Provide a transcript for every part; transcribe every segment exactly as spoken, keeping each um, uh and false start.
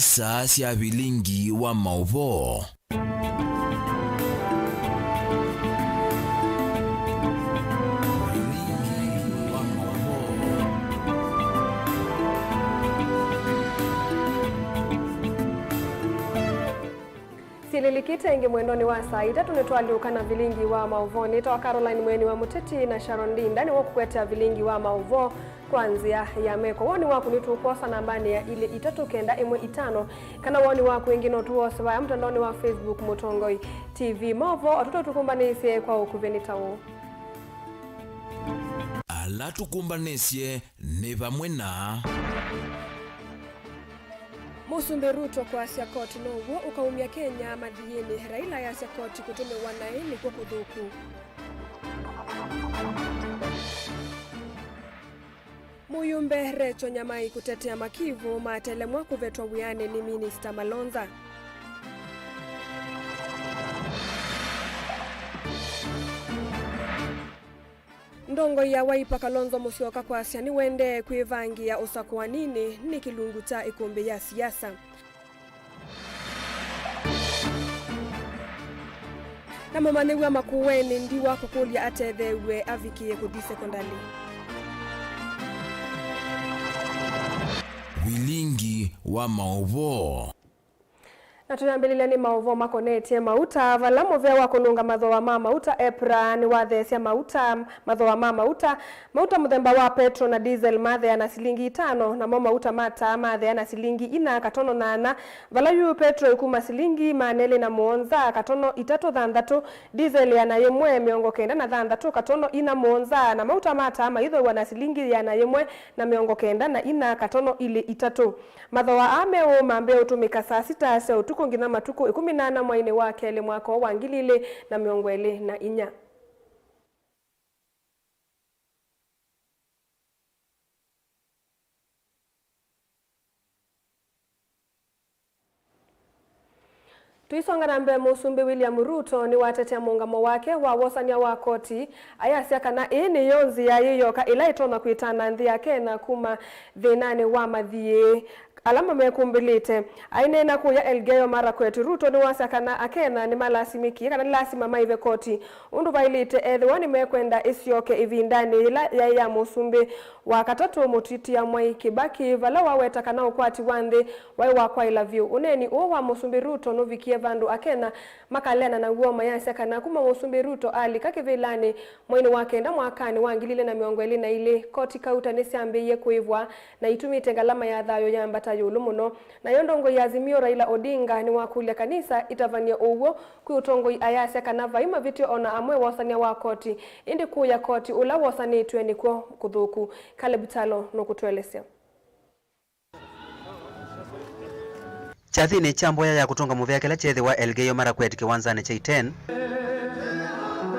Saa sya vilingi wa maũvoo. Vilingi wa maũvoo. Syĩlĩlĩkĩte ĩngĩ mwendonĩ wa saa itatũ, nĩtwalyũka na vilingi wa maũvoo. Nĩtawa Caroline Mweni wa Mũteti na Sharon Ndinda nĩwe ũkũkũetea vilingi wa maũvoo kwa nzĩa ya meko. Woni waku nĩtũkwosa nambanĩ ya ilĩ itatũ kenda ĩmwe itano, kana woni waku ĩngĩ no tũwose vaya mũtandaonĩ wa Facebook Mũtongoi T V. Maũvoo atũtũ tũkũmbanĩsye kwa ũkuvĩ nĩ ta ũũ. Ala tũkũmbanĩsye nĩ vamwe na. Mũsumbĩ Ruto kwasya koti now'o ũkaumya Kenya mathiĩnĩ, Raila ayasya koti kũtũmĩwa naĩ nĩkw'o kũthũku. Mũyumbe Recho Nyamai kũtetea Makivu matelemwa kũvetwa wĩanĩ nĩ Minista Malonza. Ndongoi ya Wiper Kalonzo Musyoka kwasya nĩwendee kwĩvangĩĩa ũsakũaninĩ nĩ kĩlungu kya ĩkũmbĩ ya siasa. Na mũmanyĩw'a Makueni ndiwa kũkũlya atetheew'e avikĩe kũthi sekondalĩ. Vilingi wa maũvoo. Na tũyambĩlĩlya nĩ maũvoo makonetye mauta, vala mũvĩa wa kũlũnga mathooa ma mauta, EPRA, nĩwatheesya mauta, mathooa ma mauta. Mauta mũthemba wa petro na diesel matheana silingi itano, namo mauta ma taa matheana silingi ina katono nyanya, vala yu petro ĩkuma silingi maana elĩ na mũonza katono itatũ thanthatũ, diesel ĩana yĩmwe mĩongo kenda na thanthatũ katono ina mũonza, na mauta ma taa maithooaw'a na silingi ĩana yĩmwe na mĩongo kenda na ina katono ilĩ itatũ. Mathooa aa meũ mambĩe ũtũmĩka saa sita sya ũtukũ nginya matukũ ĩkũmi na ana mweinĩ wa kelĩ mwaka ũũ wa ngili ilĩ na mĩongo ĩlĩ na inya. Tũisonga na mbee, Mũsumbĩ William Ruto nĩwatetea mũũngamo wake wa wosany'a wa koti, ayasya kana ĩĩ nĩyo nzĩa yĩ yoka ĩla ĩtonya kwĩtana nthĩ ya Kenya kuma thĩnanĩ wa mathiĩ ala mamekũmbĩlĩte. Aineena kũya Elgeyo Marakwet, Ruto nĩwasya kana Akenya nĩmalasimĩkie kana nĩ lasima maĩve koti ũndũ vaĩlĩte ethĩwa nĩmekwenda ĩsyoke ĩvindanĩ yĩla yaĩ ya Mũsumbĩ wa katatũ Mũtitia Mwai Kĩbakĩ, vala waweta kana ũkwati wa nthĩ waĩ wa kwaĩla vyũ. Ũneeni ũũ wa Mũsumbĩ Ruto nũvikie vandũ Akenya makaleana naw'o, mayasya kana kuma Mũsumbĩ Ruto alika kĩvĩlanĩ mweinĩ wa kenda mwakanĩ wa ngili ilĩ na mĩongo ĩlĩ na ilĩ, koti kauta nĩsyambĩĩie kũĩvwa na itumĩte ngalama ya thayũ yambata ĩũlũ mũno. Nayo ndongoi ya Azimio Raila Odinga nĩwakũlya kanisa itavany'e ũw'o kwĩ ũtongoi, ayasya kana vai mavĩtyo o na amwe wosany'a wa koti, ĩndĩ kũya koti ũla wosanĩtw'e nĩkw'o kũthũku. Caleb Kyalo nũkũtũelesya. Kyathĩnĩ kya mboya ya kũtũnga mũvea kĩla kyeethĩwa Elgeyo Marakwet kĩwanzanĩ kya Iten,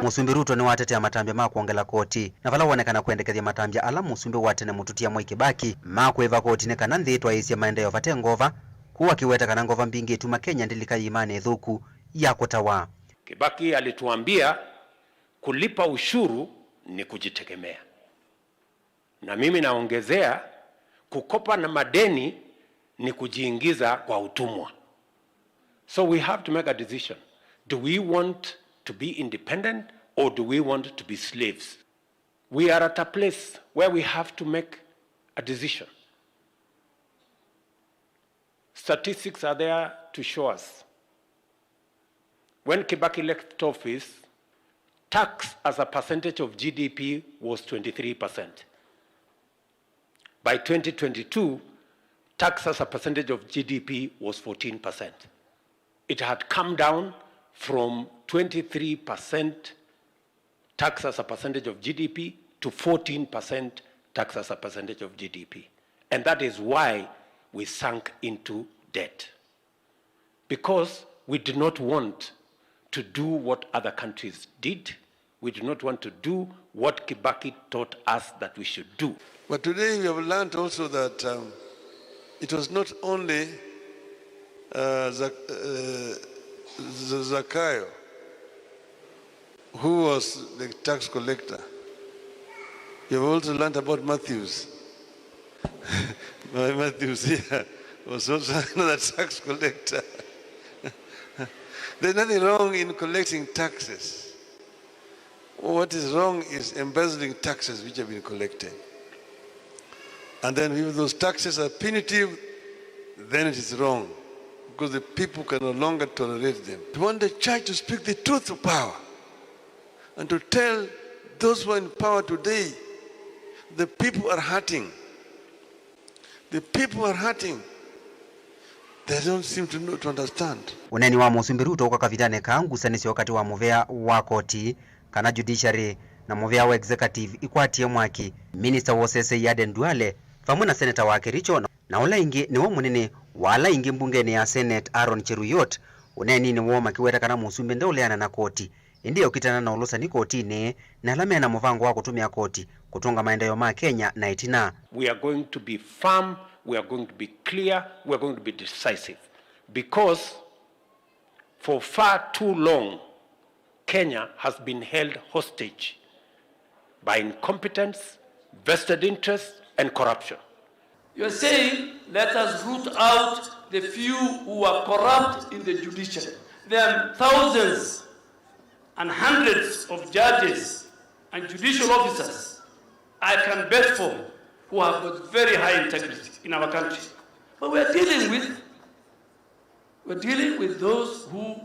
Mũsumbĩ Ruto nĩwatetea matambya ma kwongela koti, na vala wonekana kwendekethya matambya ala mũsumbĩ wa tene Mũtutia Mwai Kĩbakĩ ma kũĩva koti nĩ kana nthĩ ĩtwaĩĩsye maendeeo vate ngova, kũu akĩweta kana ngova mbingĩ ĩtuma Kenya ndĩlika ĩimanĩ ĩthũku ya kũtawa. Kibaki alituambia kulipa ushuru ni kujitegemea. Na mimi naongezea, kukopa na madeni ni kujiingiza kwa utumwa. So we have to make a decision. Do we want to be independent or do we want to be slaves? We are at a place where we have to make a decision. Statistics are there to show us. When Kibaki left office, tax as a percentage of G D P was twenty-three percent. By twenty twenty-two, tax as a percentage of G D P was fourteen percent. It had come down from twenty-three percent tax as a percentage of G D P to fourteen percent tax as a percentage of G D P. And that is why we sank into debt. Because we do not want to do what other countries did. We do not want to do what Kibaki taught us that we should do. But today we have learned also that, um, it was not only, uh, Zak-, uh, Z-, Zakayo who was the tax collector. You have also learned about Matthews. Matthews here. was also another tax collector. There's nothing wrong in collecting taxes. What is wrong is embezzling taxes which have been collected. And then if those taxes are punitive, then it is wrong, because the people can no longer tolerate them. We want the church to speak the truth to power and to tell those who are in power today, the people are hurting. The people are hurting. They don't seem to know, to understand. Ũneeni wa Mũsumbĩ Ruto ũka kavindanĩ kaa ngusanĩsyo katĩ wa mũvĩa wa koti, kana judiciary, na mũvĩa wa executive ikwatie mwaki. Minista wa ũseseĩ Aden Duale, vamwe na seneta wa Kericho, na ũla ĩngĩ nĩwe mũnene wa ala aingĩ mbungenĩ ya Senate, Aaron Cheruiyot, ũneeninĩ woo makĩweta kana Mũsumbĩ ndeũleana na koti, ĩndĩ eũkitana na ũlũsani kotinĩ na ala mena mũvango wa kũtũmĩa koti kũtũnga maendeeo ma Kenya na ĩtina. We are going to be firm, we are going to be clear, we are going to be decisive, because for far too long, Kenya has been held hostage by incompetence, vested interests, and corruption. You're saying, "Let us root out the few who are corrupt in the judiciary." There are thousands and hundreds of judges and judicial officers I can bet for who have got very high integrity in our country. But we are dealing with, we're dealing with those who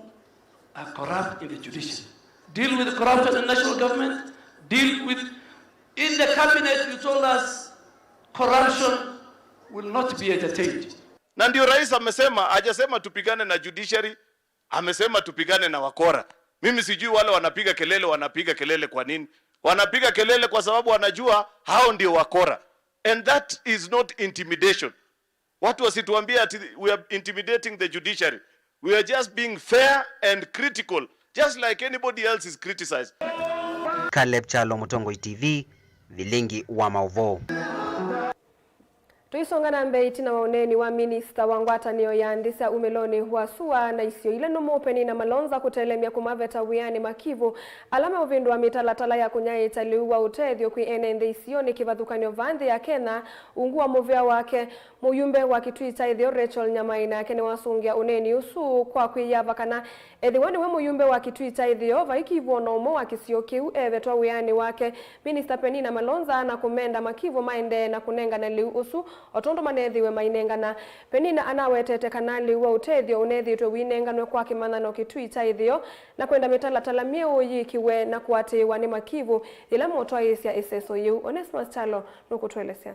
are corrupt in the judiciary. Deal with corruption in national government, deal with, in the cabinet, you told us corruption will not be entertained. Na ndio rais amesema, hajasema tupigane na judiciary, amesema tupigane na wakora. Mimi sijui wale wanapiga kelele, wanapiga kelele kwa nini? Wanapiga kelele kwa sababu wanajua hao ndio wakora. And that is not intimidation. Watu wasituambie ati we are intimidating the judiciary. We are just being fair and critical, just like anybody else is criticized. Caleb Kyalo, Mũtongoi T V, vilingi wa maũvoo. Tũisonga na mbee, ĩtina wa ũneeni wa minista wa ngwatanĩo ya nthĩ sya umĩlonĩ wa sua na isio ila nũmũ Penina Malonza kũtelemya kũmaveta wĩanĩ makivũ ala meũvĩndũa mĩtalatala ya kũnyaĩĩkya lĩu wa ũtethyo kwĩ ene nthĩ isionĩ kĩvathũkany'o vaa nthĩ ya Kenya, ungu wa mũvea wake, mũyumbe wa Kitui kya Ĩtheo Rachel Nyamai nake nĩwasũngĩa ũneeni ũsu kwa kwĩyava kana ethĩwa nĩwe mũyumbe wa Kitui kya Ĩtheo, vai kivũ o na ũmwe wa kĩsio kĩu evetwa wĩanĩ wake. Minista Penina Malonza na kũmenda makivũ maendee na kũnengana lĩu ũsu o tondũ manethĩiwe mainengana. Penina anawetete kana lĩu wa ũtethyo ũnethĩĩtwe wĩnenganwe kwa kĩmanyano Kitui kya Ĩtheo na kwenda mĩtalatala myeũ yĩkĩwe na kũatĩĩwa nĩ makivũ yĩla motwaĩĩsya ĩseso yĩu. Onesmus Kyalo nũkũtũelesya.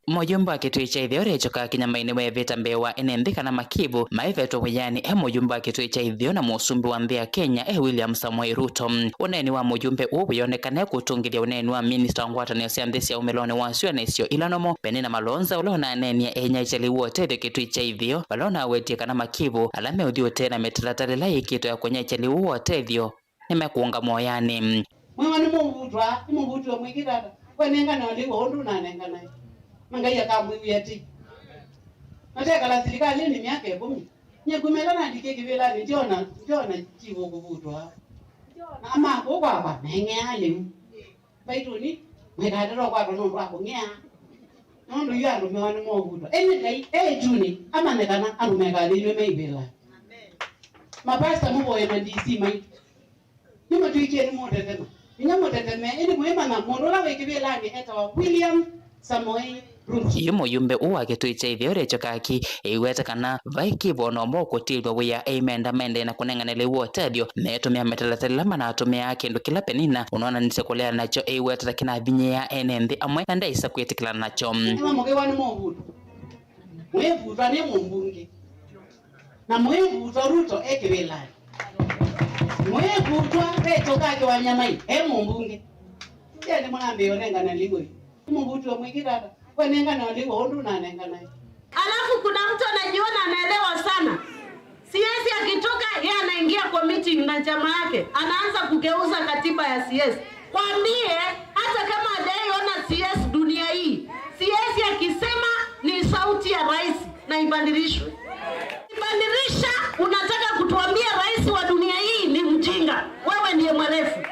Mũyumbe wa Kitui kya Ĩtheo Rachel Nyamai nĩweevĩta mbee wa ene nthĩ kana makivũ maivetwe wĩanĩ e mũyumbe wa Kitui kya Ĩtheo na mũsumbĩ wa nthĩ ya Kenya e William Samoei Ruto. Ũneeni wa mũyumbe ũũ wĩonekane kũtũngĩthya ũneeni wa minista wa ngwatanĩo sya nthĩ sya umĩlonĩ wa sua na isio ila nũmũ, Penina Malonza, ũla ũnaneenie einyaĩĩkya lĩu wa ũtethyo Kitui kya Ĩtheo, vala ũnawetie kana makivũ ala meũthi ũtee na mĩtalatala ĩla yĩkĩtwe ya kũnyaĩĩkya lĩu wa ũtethyo nĩmekũũngamwa wĩanĩ. Mwĩwa nĩmũvutwa, nĩmũvutwe mwĩkĩtata. We nengane o lĩu o ũndũ ũnanenganae. Na Ngai akamwĩw'ĩa tei. Natekala silikalĩnĩ myaka ĩkũmi. Nyie kuma ĩla nalikie kĩvĩlanĩ, ndyona, ndyona kivũ kũvutwa. Na makũũ kwakwa, meng'ea lĩu. Mbaitũnĩ, mwĩkaatĩla ũkwatwa nũndũ wa kũng'ea. Nũndũ yu andũ mewa nĩmovutwa. Ĩndĩ Ngai e ĩtunĩ, amanye kana andũ mekalĩlwe me ivĩlanĩ. Mapasta mũvoye ma D C maitũ. Nĩmũtwĩkie nĩmũtetema. Inyie mũteteme, ĩndĩ mũimanya mũndũ ũla wĩ kĩvĩlanĩ etawa William Samoei Ruto. Yu mũyumbe ũũ wa Kitui kya Ĩtheo Rachel Nyamai eiweta kana vai kĩvo na ũmwe ũkũtilw'a wĩa eimenda maendee na kũnengane lĩu wa ũtethyo, meĩtũmĩa mĩtalatala ĩla manatũmĩaa, kĩndũ kĩla Penina ũnoonanisye kũleana nakyo eiweta ta kĩnavinyĩĩaa ene nthĩ amwe na ndaĩsa kwĩtĩkĩlana nakyo. Nĩmamũkĩwa nĩ mũvuto. Mwĩvutwa nĩ mũmbunge. Na mwĩvutwa Ruto e kĩvĩlanĩ. Mwĩvutwa Rachel Nyamai e mũmbunge. Tene mũnambĩĩa ũnengana lĩu ĩ. Mũvutwe mwĩkĩtata. We nengana o lĩu o ũndũ ũnanenganae. Alafu kuna mtu anajiona anaelewa sana. C S akitoka, yeye anaingia kwa meeting na chama yake, anaanza kugeuza katiba ya C S. Kwambie, hata kama hajaiona C S dunia hii, C S akisema ni sauti ya rais na ibadilishwe. Ibadilisha, unataka kutuambia rais wa dunia hii ni mjinga? Wewe ndiye mwerevu.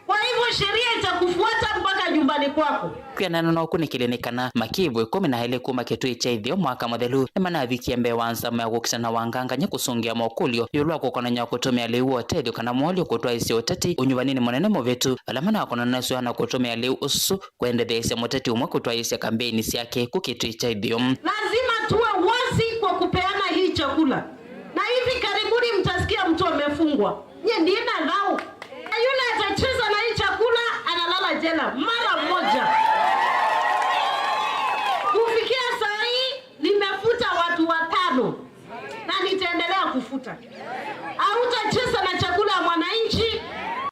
Kwa hivyo sheria itakufuata mpaka nyumbani. Nĩ kwaku. Kwĩanana na ũkunĩkĩli nĩ kana makĩĩvu ĩkũmi na elĩ kuma Kĩtuĩ kya Ĩtheo mwaka mũthelu nĩmanavikie mbee wa nzama ya kũkita na wangangany'a kũsũngĩa mokũlyo ĩũlũ wa kũkonany'a kũtũmĩa lĩu wa ũtethyo kana molyo kũtwaĩĩsya ũteti ũnyuvaninĩ mũnene mũvĩtu ala manakonanasw'a na kũtũmĩa lĩu ũsu kwendetheesya mũteti ũmwe kũtwaĩĩsya kambeini syake ku Kĩtuĩ kya Ĩtheo. Lazima tuwe wazi kwa kupeana hii chakula. Na hivi karibuni mtasikia mtu amefungwa. Nye ndiye na dhau. Na yule atacheza na hii chakula analala jela mara moja. Kufikia saa hii nimefuta watu watano. Na nitaendelea kufuta. Hautacheza na chakula ya mwananchi.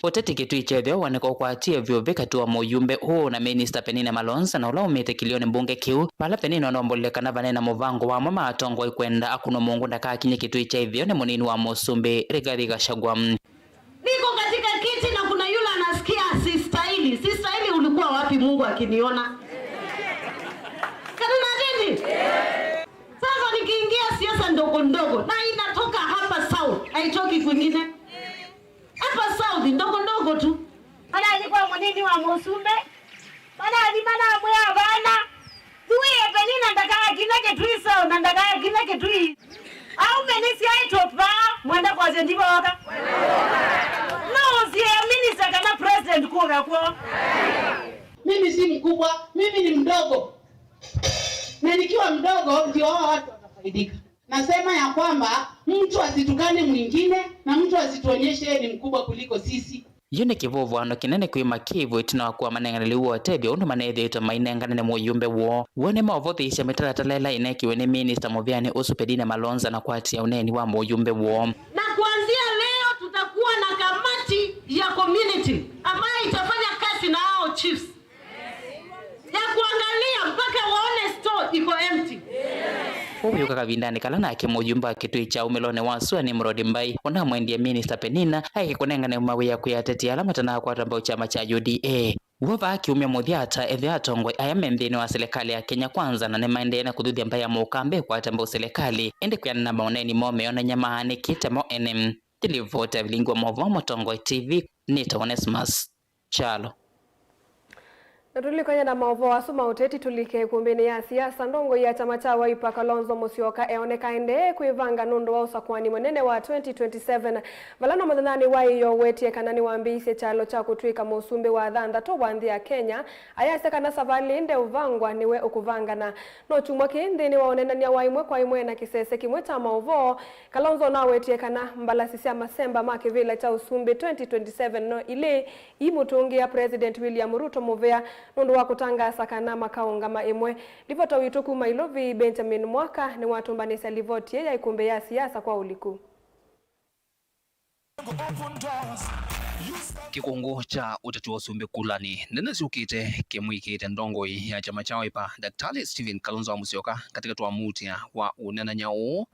Ũteti Kĩtuĩ kya Ĩtheo wanĩka ũkwatie vyũ vĩ katĩ wa mũyumbe ũũ na Minista Penina Malonza na ũla umĩte kĩlĩonĩ mbunge kĩu, vala Penina ũnombolile kana vane na mũvango wa amwe ma atongoi kwenda akunwa mũngũ ndakakinye Kĩtuĩ kya Ĩtheo nĩ mũnini wa mũsumbĩ Rigathi Gachagua. Niko katika kiti na kuna yule anasikia sistahili. Sistahili, ulikuwa wapi Mungu akiniona? Kana nini? Sasa nikiingia siasa ndogo ndogo na inatoka hapa South, haitoki kwingine. Hapa South ndogo ndogo tu. Manathi kwa mũnini wa mũsumbĩ. Manathi manamwĩa vana. Thuie Penina ndakakinye Kĩtuĩ South na ndakakinye Kĩtuĩ. Aume nĩ syaitũ vaa mwenda kwasya ndivooka. No usie minister kana president kũka kwoo. Mimi si mkubwa, mimi ni mdogo. Na nikiwa mdogo ndio hawa watu watafaidika. Nasema ya kwamba mtu asitukane mwingine na mtu asituonyeshe yeye ni mkubwa kuliko sisi. Yu nĩ kĩvũvũano kĩnene kwĩ makĩĩvu ĩtina wa kũamanengane lĩu wa ũtethyo ũndũ maneethĩĩtwe mainengane nĩ mũyumbe woo. W'o nĩmaũvũthĩĩsya mĩtalatala ĩla ĩneekiwe nĩ minista mũvĩanĩ ũsu Penina Malonza na kwatĩĩa ũneeni wa mũyumbe woo. Na kuanzia leo tutakuwa na kamati ya community ambayo itafanya kazi na hao chiefs. Ya kuangalia mpaka waone store iko empty. Ũvyũka kavindanĩ kala nake mũyumbe wa Kĩtuĩ kya Umĩlonĩ wa Sua Nimrod Mbai ũnamwendie minista Penina aeke kũnengane mawĩa kwĩ ateti ala matanakwata mbau kyama kya U D A. W'o vaa kiumya mũthya ata ethĩwa atongoi aya me nthĩnĩ wa silikalĩ ya Kenya Kwanza na nĩmaendee na kũthuthya mbaĩ ya mũkamba ĩkwate mbau silikalĩ, ĩndĩ kwĩanana na maũneeni moo meonany'a maanĩkĩte mo ene. Ndilivota vilingi wa maũvoo Mũtongoi T V, nĩtawa Onesmus Kyalo. Na tũlilikany'a na maũvoo asu ma ũteti, tũlike ĩkumbĩnĩ ya siasa. Ndongoi ya kyama kya Wiper Kalonzo Musyoka eoneka aendee kwĩvanga nũndũ wa ũsakũani mũnene wa twenty twenty-seven, vala no mũthenyanĩ wa ĩyoo wetie kana nĩwambĩĩisye kyalo kya kũtw'ĩka mũsumbĩ wa thanthatũ wa nthĩ ya Kenya. Ayasya kana savalĩ ĩĩ ndeũvangwa, nĩwe ũkũvangana. No kyumwa kĩĩ nthĩnĩ wa ũneenany'a wa ĩmwe kwa ĩmwe na kĩsese kĩmwe kya maũvoo, Kalonzo nawetie kana mbalasi sya masemba ma kĩvĩla kya ũsumbĩ twenty twenty-seven no ilĩ imũtũngĩa President William Ruto mũvea nũndũ wa kũtangaasa kana makaũngama ĩmwe. Livota witũ kuma Ilovi, Benjamin Mwaka, nĩwatũmbanĩsya livoti ĩĩ ya ĩkumbĩ ya siasa kwa ũliku. Kĩkũngũ kya ũteti wa ũsumbĩ kulanĩ nene syũkĩte kĩmwĩkĩĩte ndongoi ya kyama kya Wiper, Daktari Stephen Kalonzo wa Musyoka, katĩkatĩ wa muutĩa wa ũneenany'a ũũ,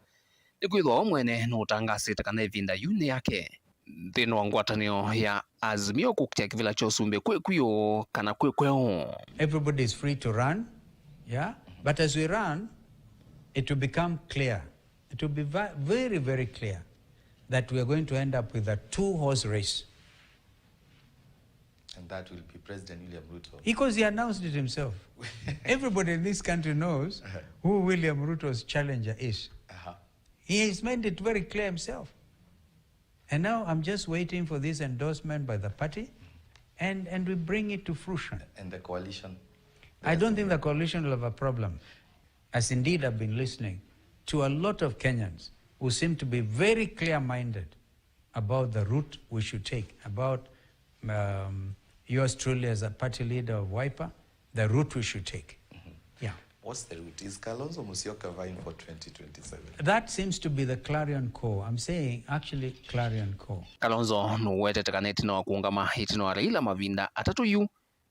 nĩkwĩthĩwa we mwene nũũtangaasĩte kana ĩvinda yu nĩ yake nthĩnĩ wa ngwatanĩo ya Azimio kũkitĩa kĩvĩla kya ũsumbĩ kwĩ kwĩũ kana kwĩ kweũ. Everybody is free to run, yeah? But as we run, it will become clear. It will be ve-, very, very clear that we are going to end up with a two-horse race. And that will be President William Ruto. Because he announced it himself. Everybody in this country knows Uh-huh. who William Ruto's challenger is. Uh-huh. He has made it very clear himself. And now I'm just waiting for this endorsement by the party, and, and we bring it to fruition. And the coalition? I don't think the coalition will have a problem, as indeed I've been listening to a lot of Kenyans who seem to be very clear-minded about the route we should take, about, um, yours truly as a party leader of Wiper, the route we should take. Mm-hmm. Yeah. What's the route? Is Kalonzo Musyoka vying for twenty twenty-seven? That seems to be the clarion call. I'm saying, actually, clarion call. Kalonzo nũwetete kana ĩtina wa kũũngama ĩtina wa Raila mavinda atatũ yu,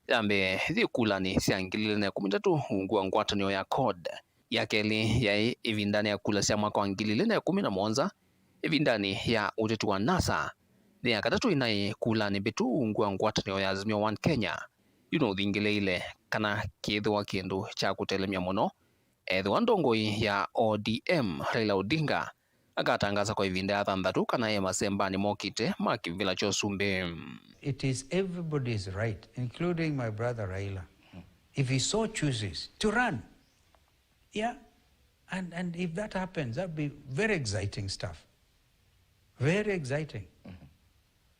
ya mbee yĩ kulanĩ sya ngili ilĩ na ĩkũmi na itatũ ungu wa ngwatanĩo ya CORD. Ya kelĩ yaĩ ĩvindanĩ ya kula sya mwaka wa ngili ilĩ na ĩkũmi na mũonza, ĩvindanĩ ya ũteti wa NASA. Nĩ ya katatũ ĩnaĩ kulanĩ mbĩtu ungu wa ngwatanĩo ya Azimio One Kenya. Yu nũthingĩlĩĩile kana kĩĩthĩwa kĩndũ kya kũtelemya mũno ethĩwa ndongoi ya O D M, Raila Odinga, akatangaasa kwa ĩvinda ya thanthatũ kana e masembanĩ mokĩte ma kĩvĩla kya ũsumbĩ. It is everybody's right, including my brother Raila, if he so chooses to run. Yeah. And, and if that happens, that'd be very exciting stuff. Very exciting.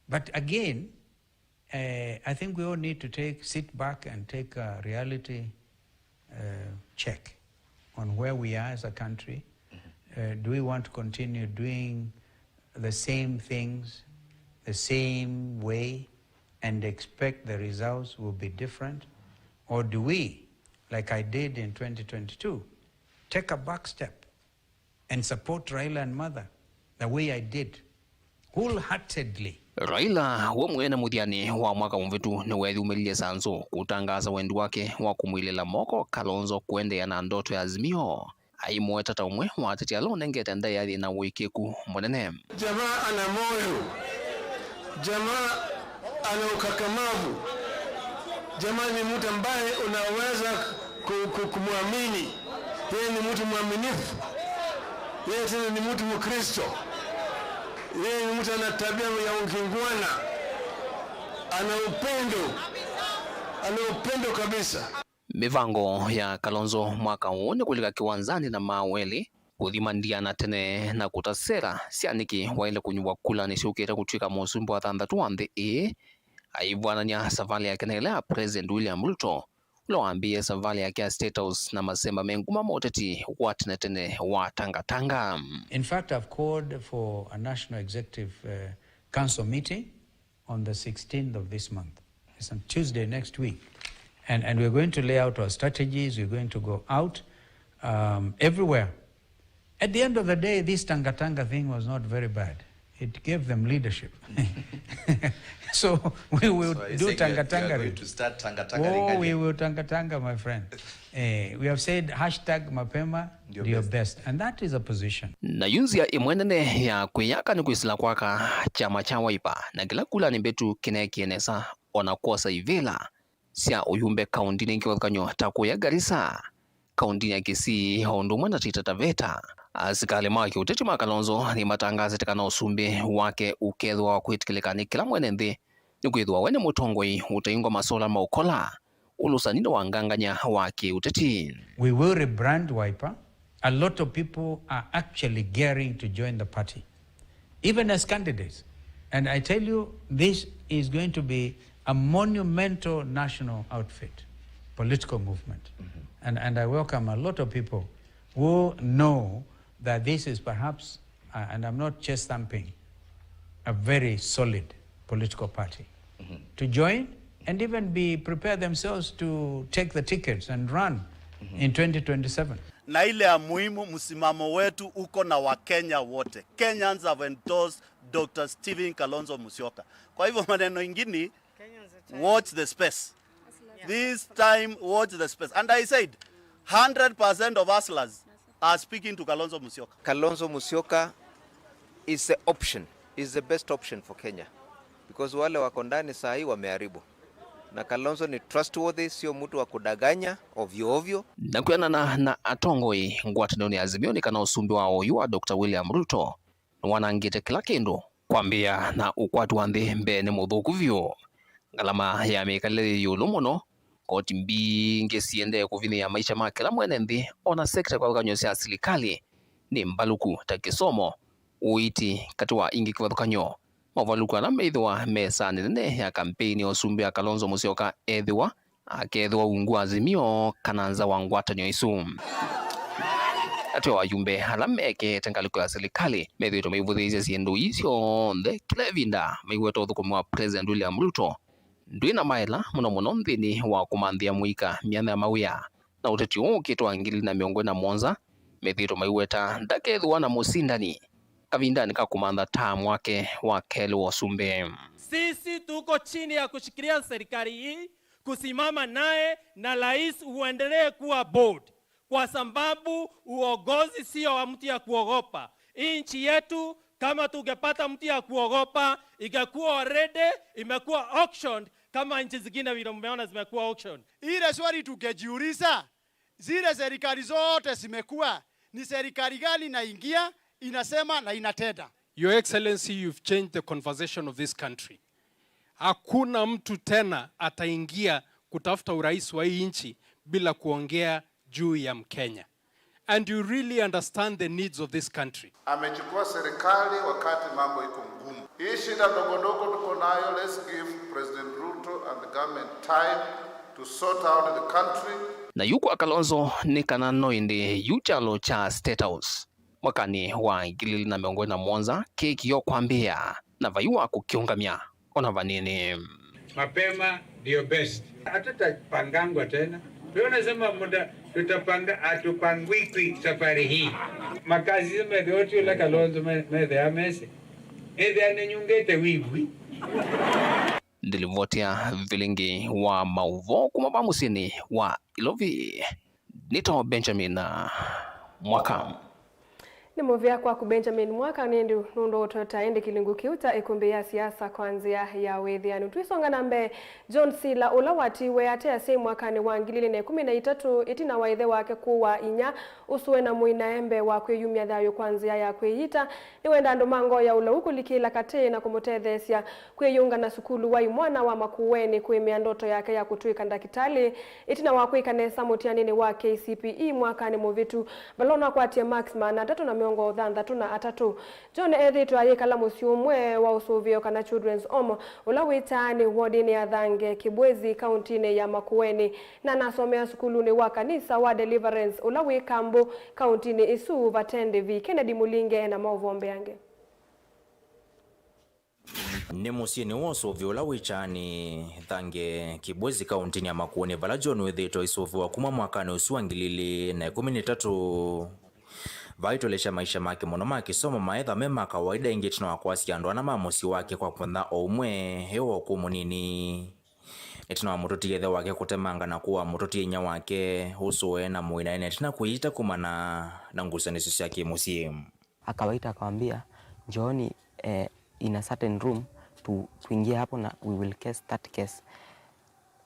But again, uh, I think we all need to take, sit back and take a reality, uh, check on where we are as a country. Uh, do we want to continue doing the same things, the same way, and expect the results will be different? Or do we, like I did in twenty twenty-two, take a back step and support Raila and Martha the way I did, wholeheartedly? Raila we mwene mũthyanĩ wa mwaka mũvĩtu nĩweeyumĩlilye sanzũ kũtangaasa wendi wake wa kũmwilĩla moko Kalonzo kũendeea na ndoto ya Azimio. Aimũweta ta ũmwe wa ateti ala ũnengete ndaĩa yĩ na ũĩkĩĩku mũnene. Jamaa ana moyo, jamaa ana ukakamavu, jamaa ni mtu ambaye unaweza ku-, ku-, kumwamini. Yeye ni mtu mwaminifu, yeye tena ni mtu Mkristo, yeye ni mtu ana tabia ya ukingwana, ana upendo, ana upendo kabisa. Mĩvango ya Kalonzo mwaka ũũ nĩ kũlika kĩwanzanĩ na Mao elĩ kũthima ndiana tene na kũta sera sya nĩkĩ waĩle kũnyuvwa kula nĩsyũkĩte kũtw'ĩka mũsumbĩ wa thanthatũ wa nthĩ ĩĩ, aivw'anany'a savalĩ yake na ĩla ya President William Ruto, ũla wambĩĩe savalĩ yake ya State House na masemba me nguma ma ũteti wa tene tene wa Tangatanga. In fact, I've called for a National Executive, uh, Council meeting on the sixteenth of this month. It's on Tuesday next week. And, and we're going to lay out our strategies. We're going to go out, um, everywhere. At the end of the day, this Tangatanga thing was not very bad. It gave them leadership. So we will do Tangatanga. So are you saying you're, you're going to start Tangatanga? Oh, we will Tangatanga, my friend. Eh, we have said hashtag mapema ndio best. And that is a position. Na yu nzĩa ĩmwe nene ya kwĩyaka nĩ kwĩsĩla kwaka kyama kya Wiper na kĩla kula nĩ mbĩtu kĩneekie nesa, o na kwosa ivĩla sya ũyumbe kaũndinĩ ingĩ kĩvathũkany'o ta kũya Garissa, kaũndinĩ ya Kisii, o ũndũ ũmwe na Taita Taveta. Asikalĩ ma kĩũteti ma Kalonzo nĩmatangaasĩte kana ũsumbĩ wake ũkethĩwa wa kwĩtĩkĩlĩka nĩ kĩla mwene nthĩ, nĩkwĩthĩwa we nĩ mũtongoi ũtaingwa masola ma ũkola, ũlũsani wa ngangany'a wa kĩũteti. We will rebrand Wiper. A lot of people are actually gearing to join the party, even as candidates. And I tell you, this is going to be a monumental national outfit, political movement. And, and I welcome a lot of people who know that this is perhaps, uh, and I'm not chest thumping, a very solid political party to join and even be prepare themselves to take the tickets and run in twenty twenty-seven. Na ile ya muhimu, msimamo wetu uko na Wakenya wote. Kenyans have endorsed Doctor Stephen Kalonzo Musyoka. Kwa hivyo maneno ingine, watch the space. This time, watch the space. And I said, hundred percent of hustlers are speaking to Kalonzo Musyoka. Kalonzo Musyoka is the option, is the best option for Kenya. Because wale wako ndani saa hii wameharibu. Na Kalonzo ni trustworthy, sio mtu wa kudanganya ovyo ovyo. Na kwĩanana na atongoi ngwatanĩonĩ ya Azimio nĩ kana ũsumbĩ wa oyu wa Doctor William Ruto nĩwanangĩte kĩla kĩndũ, kwambĩĩa na ũkwati wa nthĩ mbee nĩ mũthũku vyũ. Ngalama ya mĩkalĩle yĩ ĩũlũ mũno, koti mbingĩ siendee kũvinyĩĩa maisha ma kĩla mwene nthĩ, o na sekta kĩvathũkany'o sya silikalĩ nĩ mbalũku ta kĩsomo, ũiiti, katĩ wa ingĩ kĩvathũkany'o. Movalũku ala meĩthĩwa mesanĩ nene ya kampeini ya ũsumbĩ ya Kalonzo Musyoka ethĩwa akethĩwa ungu wa Azimio kana nza wa ngwatanĩo ĩsu. Atĩ o ayumbe ala meekĩĩte ngalĩko ya silikalĩ methĩĩtwe maivũthĩĩsya syĩndũ ii syonthe kĩla ĩvinda maiweta ũthũkũmi wa President William Ruto ndwĩ na maela, mũno mũno nthĩnĩ wa kũmanthĩa mũika myanya ya mawĩa. Na ũteti ũũ ũkĩte wa ngili na mĩongo ĩlĩ na mũonza, methĩĩtwe maiweta ndakethĩwa na mũsindani kavindanĩ ka kũmantha taamu wake wa kelĩ wa ũsumbĩ. Sisi tuko chini ya kushikilia serikali hii, kusimama naye na rais uendelee kuwa bold, kwa sababu uongozi sio wa mtu ya kuogopa. Hii nchi yetu, kama tungepata mtu ya kuogopa, ingekuwa already imekuwa auctioned kama nchi zingine vile mmeona zimekuwa auctioned. Ile swali tungejiuliza, zile serikali zote zimekuwa, ni serikali gani inaingia, inasema na inatenda? Your Excellency, you've changed the conversation of this country. Hakuna mtu tena ataingia kutafuta urais wa hii nchi bila kuongea juu ya Mkenya. And you really understand the needs of this country. Amechukua serikali wakati mambo iko ngumu. Hii shida ndogo ndogo tuko nayo, let's give President Ruto and the government time to sort out the country. Na yu kwa Kalonzo nĩ kana no ĩndĩ yu kyalo kya State House mwakanĩ wa ngili ili na mĩongo ĩlĩ na mũonza kĩkĩo kwambĩĩa na vai wa kũkĩũngamya ona vanini. Mapema ndio best. Hatutapangangwa tena. Wewe unasema muda tutapanga, hatupangwikwi safari hii. Makazi metheo ti ula Kalonzo me- methea mese. Ethea nĩnyungĩte wĩw'i. Ndilivoti ya vilingi wa maũvoo kuma va mũsyĩnĩ wa Ilovi. Nĩtawa Benjamin Mwaka. Nĩ mũvea kwaku Benjamin Mwaka, nĩ ĩndĩ nũndũ ũtweta ĩndĩ kĩlungu kĩu ta ĩkũmbĩ ya siasa kwa nzĩa ya wĩthĩanu. Twisonga na mbee, John Sila, ũla watiwe ate asyai mwakanĩ wa ngili ilĩ na ĩkũmi na itatũ, ĩtina wa ĩthe wake kũwa inya ũsũe na mũi naĩ mbee wa kwĩyumya thayũ kwa nzĩa ya kwĩyita, nĩwenda andũ ma ngoo ya ũlau kũlikĩla katĩ na kũmũtetheesya kwĩyĩunga na sukulu wa imwana wa Makueni kũĩmĩa ndoto yake ya kũtw'ĩka ndakĩtalĩ, ĩtina wa kwĩka nesa mũtianĩnĩ wa K C P E mwakanĩ mũvĩtu, vala ũnakwatie marks maana atatũ na mĩongo thanthatũ na atatũ. John ethĩĩtwe ayĩkala mũsyĩ ũmwe wa ũsũvĩo kana children's home, ũla wĩ Taani, wodinĩ ya Thange, Kibwezi, kauntinĩ ya Makueni, na anasomea sukulunĩ wa kanisa wa Deliverance, ũla wĩ Kambu, kauntinĩ ĩsu vate ndĩvi. Kennedy Mũlinge ena maũvoo mbeange. Nĩ mũsyĩnĩ wa ũsũvĩo ũla wĩ Taani, Thange, Kibwezi, kauntinĩ ya Makueni, vala John wĩthĩĩtwe aisũvĩwa kuma mwakanĩ ũsu wa ngili ilĩ na ĩkũmi na itatũ. Vaitũlĩsya maisha make mũno ma kĩsomo maetha me ma kawaida ĩngĩ ĩtina wa kwasya andũ ana ma mũsyĩ wake kwa mũthenya o ũmwe e o ũkũũ mũnini. Ĩtina wa mũtũtie ĩthe wake kũtemanga na kũa mũtũtie inyia wake, ũsũe na mũi naĩ na ĩtina kwĩyita kumana na ngusanĩsyo sya kĩmũsyĩ. Akawaita akawaambia, "Njooni, eh, in a certain room, tu-, tuingie hapo na we will case that case."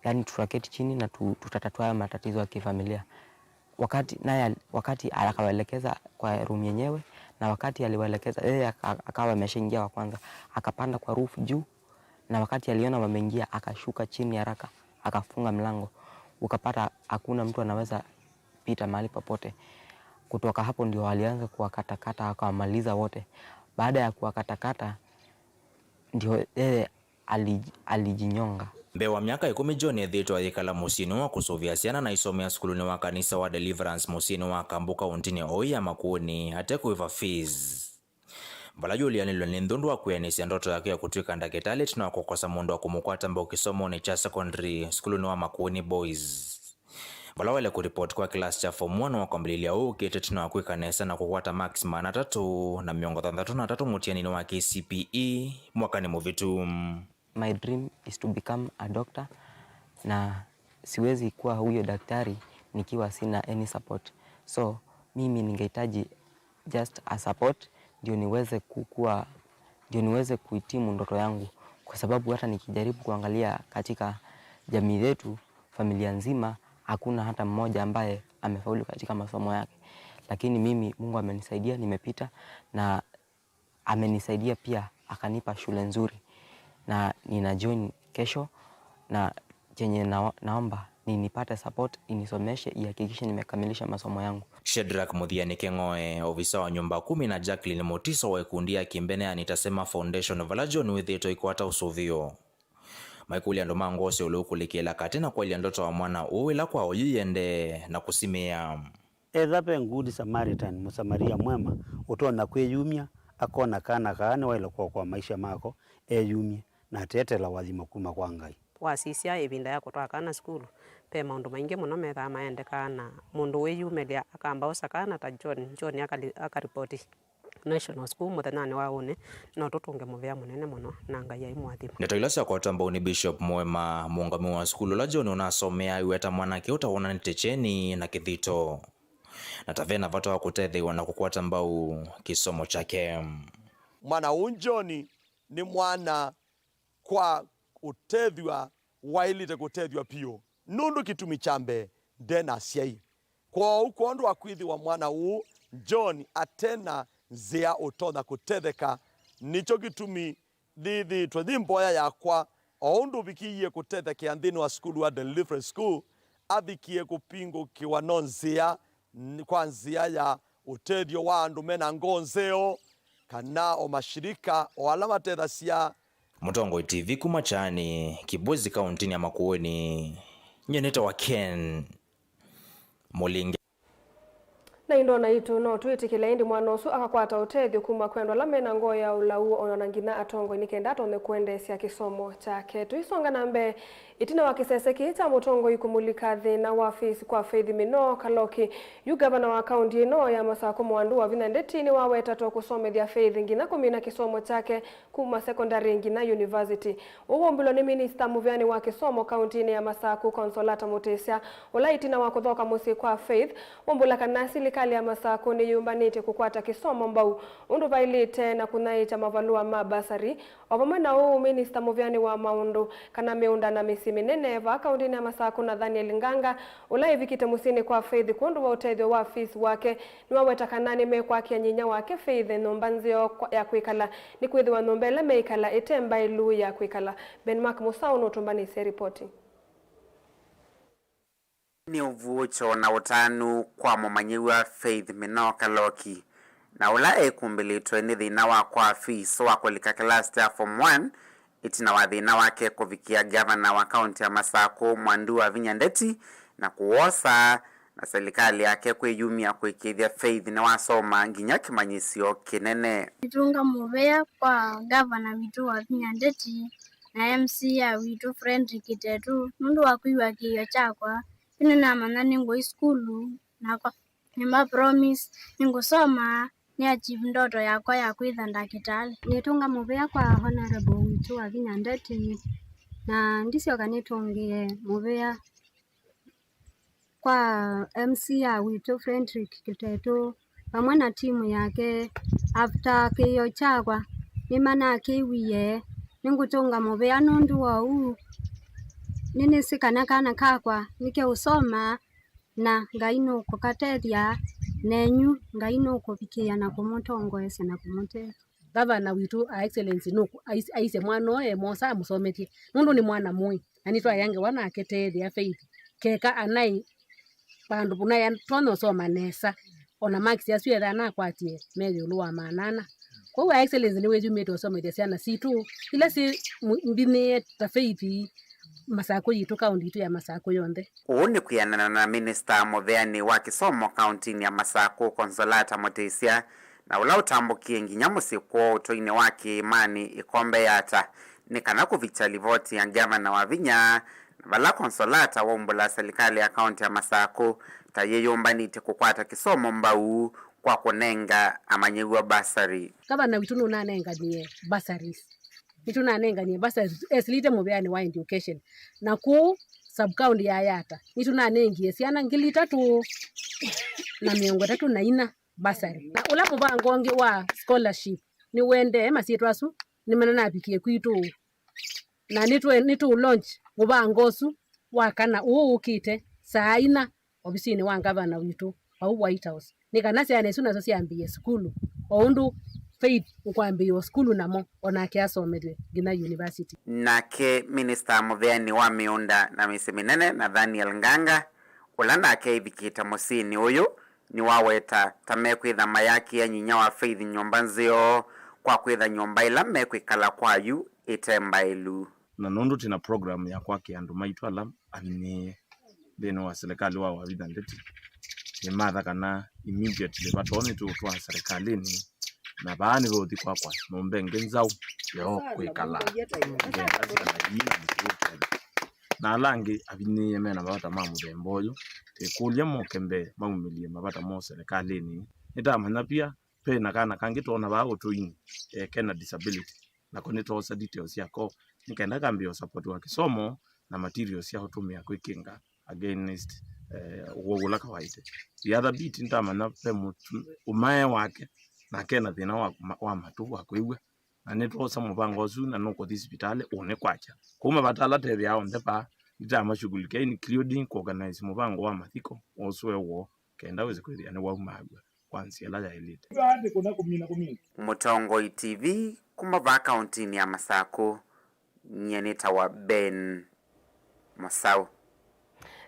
Yaani tutaketi chini na tu-, tutatatua haya matatizo ya kifamilia. Wakati, naye al-, wakati akawaelekeza kwa room yenyewe, na wakati aliwaelekeza, yeye aka-, akawa ameshaingia wa kwanza, akapanda kwa roof juu, na wakati aliona wameingia, akashuka chini haraka, akafunga mlango. Ukapata hakuna mtu anaweza pita mahali popote. Kutoka hapo ndio walianza kuwakatakata, wakawamaliza wote. Baada ya kuwakatakata, ndio yeye ali-, alijinyonga. Mbee wa myaka ĩkũmi, John ethĩĩtwe ayĩkala mũsyĩnĩ wa kũsũvĩa syana na aisomea sukulunĩ wa kanisa wa Deliverance mũsyĩnĩ wa Kambu, kauntinĩ o ĩ ya Makueni, ate kũĩva fees. Vala yũlĩanĩlwe nĩ nthũndũ wa kwĩanĩsya ndoto yake ya kũtw'ĩka ndakĩtalĩ ĩtina wa kũkosa mũndũ wa kũmũkwata mbau kĩsomonĩ kya secondary sukulunĩ wa Makueni Boys. Vala waĩle kũripoti kwa kĩlasi kya form one wa kwambĩlĩlya ũũ ũkĩte ĩtina wa kwĩka nesa na kũkwata marks maana atatũ na mĩongo thanthatũ na atatũ mũtianĩnĩ wa K C P E mwakanĩ mũvĩtu. My dream is to become a doctor, na siwezi kuwa huyo daktari nikiwa sina any support. So, mimi ningehitaji just a support ndio niweze kukua, ndio niweze kuhitimu ndoto yangu, kwa sababu hata nikijaribu kuangalia katika jamii yetu, familia nzima, hakuna hata mmoja ambaye amefaulu katika masomo yake. Lakini mimi, Mungu amenisaidia, nimepita, na amenisaidia pia, akanipa shule nzuri, na nina join kesho, na chenye na-, naomba ni nipate support, inisomeshe, ihakikishe nimekamilisha masomo yangu. Shadrack Muthiani Keng'oe, ovisa wa nyũmba kumi, na Jacqueline Mutiso wa ikundi ya Kimbeneani Tasema Foundation, vala John wĩthĩĩtwe aikwata ũsũvĩo, maikũlya andũ ma ngoo sya ũlau kũlikĩla katĩ na kwaĩlya ndoto wa mwana ũũ ĩla kwa oyu ĩendee na kũsimĩĩa. Etha ve Good Samaritan, Mũsamaria mwema, ũtonya kwĩyumya, akona kana kaa nĩwaĩle kũokoa maisha mako, eyumye, na ateetela ũathimo kuma kwa Ngai. Wasisya ĩvinda ya kũtwaa kana sukulu, ve maũndũ maingĩ mũno methaa maendekaa, na mũndũ wĩyumĩlya akamba osa kana ta John, John akali-, akaripoti National School mũthenyanĩ wa ũnĩ, no tũtũnge mũvea mũnene mũno, na Ngai aimũathima. Ndeto ila syakwatwa mbau nĩ Bishop Mwema, mũũngamĩi wa sukulu ũla John ũnasomeaa, aiweta mwanake ũũ ta wonanĩte kyeni na kĩthito, na ta ve na vata wa kũtetheew'a na kũkwata mbau kĩsomo kyake. Mwana ũũ John nĩ mwana kwa ũtethw'a waĩlĩte kũtethw'a piũ, nũndũ kĩtumi kya mbee, nde na asyai. Kwoou kwondũ wa kwĩthĩwa mwana ũũ John ate na nzĩa ũtonya kũtetheka, nĩkyo kĩtumi yĩthĩĩtwe yĩ mboya yakwa, o ũndũ ũvikĩie kũtethekea nthĩnĩ wa sukulu wa Deliverance School, avikie kũvingũkĩwa no nzĩa, n-, kwa nzĩa ya ũtethyo wa andũ mena ngoo nzeo, kana o mashirika o ala matethasya. Mũtongoi T V kuma Kyani, Kĩbwezi, kaũntĩnĩ ya Makueni, nyie nĩtawa Ken Mũlinge. Na indo na itũ no twĩtĩkĩle ĩndĩ mwana ũsu akakwata ũtethyo kuma kwĩ andũ ala mena ngoo ya ũlau, ona na nginya atongoi, nĩ kenda atonye kũendeesya kĩsomo kyake. Tũisonga na mbee, ĩtina wa kĩsese kĩĩ kya mũtongoi kũmulika thĩna wa fees kwa Faith Mĩnoo Kaloki, yu ngavana wa kaũntĩ ĩno ya Masakũ Mwandu Wavinya Ndeti nĩwawetatwe kũsomethya Faith nginya kũmina kĩsomo kyake kuma sekondalĩ nginya yunivasiti. Ũu waumbũlwa nĩ minista mũveani wa kĩsomo kaũntĩnĩ ya Masakũ, Consolata Mũtĩsya, ũla ĩtina wa kũthoka mũsyĩ kwa Faith, waumbũla kana silikalĩ ya Masakũ nĩyĩũmbanĩtye kũkwata kĩsomo mbau ũndũ vaĩlĩte na kũnyaĩĩkya mavalũa ma bursary. O vamwe na ũu, minista mũveani wa maũndũ kana mĩũnda na mĩsyĩ mĩnene vaa kaũntĩnĩ ya Masakũ, Nathaniel Nganga, ũla ĩvikĩte mũsyĩnĩ kwa Faith kwondũ wa ũtethyo wa fees wake, nĩwaweta kana nĩmekwakĩa nyinya wake Faith nyũmba nzeo kwa-, ya kwĩkala, nĩkwĩthĩwa nyũmba ĩla meĩkala ĩte mbaĩlu ya kwĩkala. Ben Mark Mũsaũ nũtũmbanĩsye ripoti. Nĩ ũvuũkyo na ũtanu kwa mũmanyĩw'a Faith Mĩnoo Kaloki, na ũla ekumbĩlĩtwe nĩ thĩna wa kwaa fees wa kũlika kĩlasi kya form one, ĩtina wa thĩna wake kũvikĩa ngavana wa kaũntĩ ya Masakũ, Mwandu Wavinya Ndeti, na kũwosa, na silikalĩ yake kwĩyumya kũĩkĩĩthya Faith nĩwasoma nginya kĩmanyĩsyo kĩnene. Nĩtũnga mũvea kwa ngavana witũ Wavinya Ndeti na M C A witũ Frederick Kĩtetũ nũndũ wa kwĩw'a kĩĩo kyakwa. Yu nĩnamanya nĩngũi sukulu, nakwa nĩma promise nĩngũsoma, nĩ achieve ndoto yakwa ya kwĩtha ndakĩtalĩ. Nĩtũnga mũvea kwa Honorable witũ Wavinya Ndeti, na ndisyoka nĩtũngĩe mũvea kwa M C A witũ Frederick Kĩtetũ vamwe na timu yake. After kĩĩo kyakwa nĩmanakĩwie, nĩngũtũnga mũvea nũndũ wa ũu. Nĩnĩsĩ kana kana kakwa nĩkeũsoma, na Ngai nũkũkatethya, nenyu Ngai nũkũvikĩĩa na kũmũtongoesya na kũmũtethya. Ngavana witũ, a Excellency, nũkũ-, ais-, aisye mwana ũũ e mwosa amũsomethye, nũndũ nĩ mwana mũĩ, na nĩtwaĩa ngewa nake teethĩa Faith, keka anaĩ vandũ vũna atonya ũsoma nesa, ona marks asu etha anakwatie me ĩũlũ wa maana ana. Kwoou, a Excellency, nĩwĩyumĩte ũsomethya syana sitũ ila syĩ mu-, mbinĩe ta Faith, Masakũ yitũ, kaũntĩ yitũ ya Masakũ yonthe. Ũu nĩ kwĩanana na minista mũveani wa kĩsomo kaũntĩnĩ ya Masakũ, Consolata Mũtĩsya, na ũla ũtambũkie nginya mũsyĩ kwoo ũtũinĩ wa kĩĩmanĩ Ĩkombe Yatta, nĩ kana kũvikya livoti ya ngavana Wavinya, na vala Consolata waumbũla silikalĩ ya kaũntĩ ya Masakũ ta yĩyũmbanĩtye kũkwata kĩsomo mbau kwa kũnenga amanyĩw'a bursary. Ngavana witũ nũnanenganie bursaries. Nĩtũnanenganie bursary esilĩte mũveanĩ wa education. Na kũu sub-county ya Yatta, nĩtũnanengie syana ngili itatũ na mĩongo ĩtatũ na inya bursary. Na ũla mũvango ũngĩ wa scholarship nĩũendee, masyĩtwa asu nĩmananavikie kwitũ. Na nĩtũ-, nĩtũ launch mũvango ũsu wa kana ũũ ũkĩte saa ina ovisinĩ wa ngavana witũ vau White House, nĩ kana syana isu nasyo syambĩĩe sukulu, o ũndũ Faith ũkwambĩĩwa sukulu namo, o nake asomethw'e nginya university. Nake minista mũveani wa mĩũnda na mĩsyĩ mĩnene, Nathaniel Nganga, ũla nake aivikĩte mũsyĩnĩ ũyũ, nĩwaweta ta mekwĩtha mayakĩa nyinya wa Faith nyũmba nzeo kwa kwĩtha nyũmba ĩla mekwĩkala kwayu ĩte mbaĩlu. Na nũndũ twĩ na program ya kwakĩa andũ maitũ ala avinyĩĩe nthĩnĩ wa silikalĩ wa Wavinya Ndeti, nĩmatha kana immediately vatoo nĩtũũtwaa serikalĩnĩ, na vaa nĩveũthi kwakwa nyũmba ĩngĩ nzaũ yoo kwĩkala, ngeenda syana ii na mũtũũkĩani. Na ala angĩ avinyĩĩe mena mavata ma mũthemba ũyũ, twĩkũlya moke mbee maumĩlye mavata moo serikalĩnĩ. Nĩtamanya pia ve na kana kangĩ twoona vaa ũtũinĩ, eh, kena disability. Nako nĩtwoosa details syako nĩ kenda kambĩĩa ũsapotiwa kĩsomo na materials sya ũtũmĩa kwĩkĩnga against, eh, ũwau ũla kawaite. The other bit nĩtamanya ve mũtu-, ũmae wake nake ena thĩna wa, wa matũ, wa kwĩw'a, na nĩtwoosa mũvango ũsu na nũkũthi sivitalĩ ũnĩkwakya. Kwoou mavata ala tethĩaa onthe vaa nĩtamashughulikia, including kũorganize mũvango wa mathiko wa ũsũe woo kenda wĩse kwĩthĩa nĩwaumaaw'a kwa nzĩa ĩla yaĩlĩte. Mũtongoi T V kuma vaa kaũntĩnĩ ya Masakũ, nyie nĩtawa Ben Mũsaũ.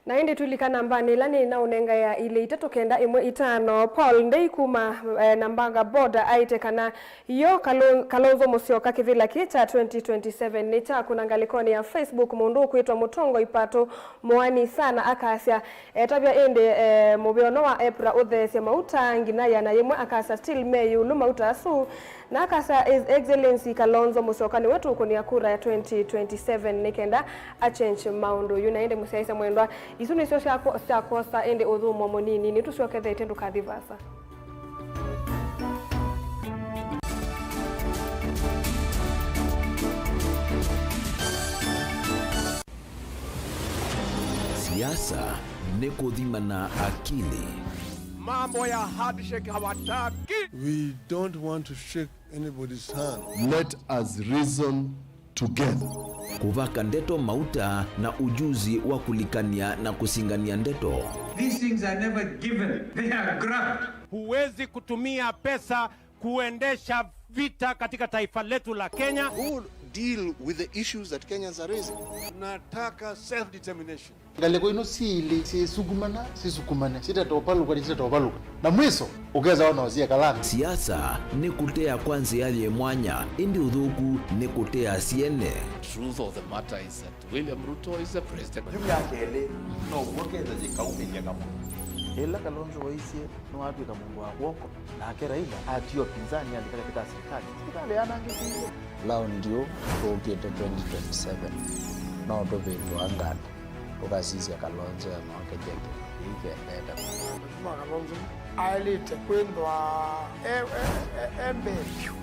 Na ĩndĩ twĩlika nambanĩ ĩla nĩnaũnengae ya ilĩ itatũ kenda ĩmwe itano, Paul Ndei kuma, eh, Nambaga Border aĩte kana yo Kalo-, Kalonzo Musyoka kĩvĩla kĩĩ kya twenty twenty-seven nĩ kya kũna ngalĩkonĩ ya Facebook mũndũ ũkwĩtwa Mũtongoi Pato Moani Sana akasya etavya ĩndĩ, eh, mũvĩono wa EPRA ũtheesye mauta ngina ĩana yĩmwe akasya still me ĩũlũ mauta asu. Na akasya His Excellency Kalonzo Musyoka nĩwe tũkũnĩa kura ya twenty twenty-seven nĩ kenda a change maũndũ yu. Na ĩndĩ mũsyaĩĩsya mwendwa, isu nĩsyo sya kwo-, sya kwosa ĩndĩ ũthũmũo mũnini nĩtũsyokethete, ndũkathi vaasa. Siasa nĩ kũthima na akili. Mambo ya handshake hawataki. We don't want to shake anybody's hand. Let us reason together. Kũvaka ndeto mauta na ujuzi wa kũlikany'a na kũsingany'a ndeto. These things are never given. They are grabbed. Huwezi kutumia pesa kuendesha vita katika taifa letu la Kenya. Who deal with the issues that Kenyans are raising? Tunataka self-determination. Ngalĩko ino syĩlĩ syĩsukumana, sisukumane, sitatovalũka, sitatovalũka. Na mwiso, ũkesa ona ũsieka lami. Siasa nĩ kũtea kwa nzĩa yĩ mwanya, ĩndĩ ũthũku nĩ kũtea syene. Truth of the matter is that William Ruto is the president. Yu myaka ĩlĩ, no w'o ketha yĩkaumĩlya kamwe. Ĩla Kalonzo waisye nĩwatw'ĩka mũndũ wa kw'oko, nake Raila atiwa pinzani alika katĩ ka silikalĩ, silikalĩ yanangĩkĩie. Laundi ũũ tũkĩte twenty twenty-seven, no tũvĩndũa nganda, tũkasisya Kalonzo emaoke kyeke ĩikendete. Mheshimiwa Kalonzo aĩlĩte kwĩthwa e, e, e, e mbee vyũ.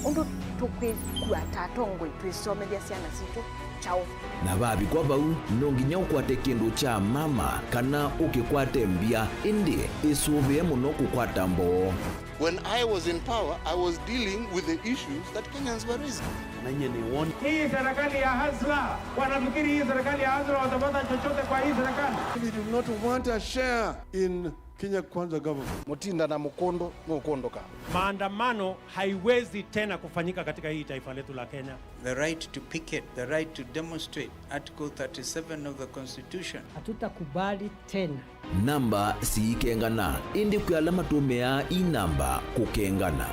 Ũndũ tũkwĩkua ta atongoi twĩsomethya syana sitũ kyaũ? Na vavikwa vau, no nginya ũkwate kĩndũ kya mama kana ũkĩkwate mbya, ĩndĩ ĩsũvĩe mũno kũkwata mboo. When I was in power, I was dealing with the issues that Kenyans were raising. Na nyie nĩ woni. Hii serikali ya Hasla, wanafikiri hii serikali ya Hasla watapata chochote kwa hii serikali? We do not want a share in Kenya Kwanza government. Mũtinda na mũkũndũ nũkũndũka. Maandamano haiwezi tena kufanyika katika hii taifa letu la Kenya. The right to picket, the right to demonstrate, Article thirty-seven of the Constitution. Hatutakubali tena. Namba siikengana, ĩndĩ kwĩ ala matũmĩaa ii namba kũkengana.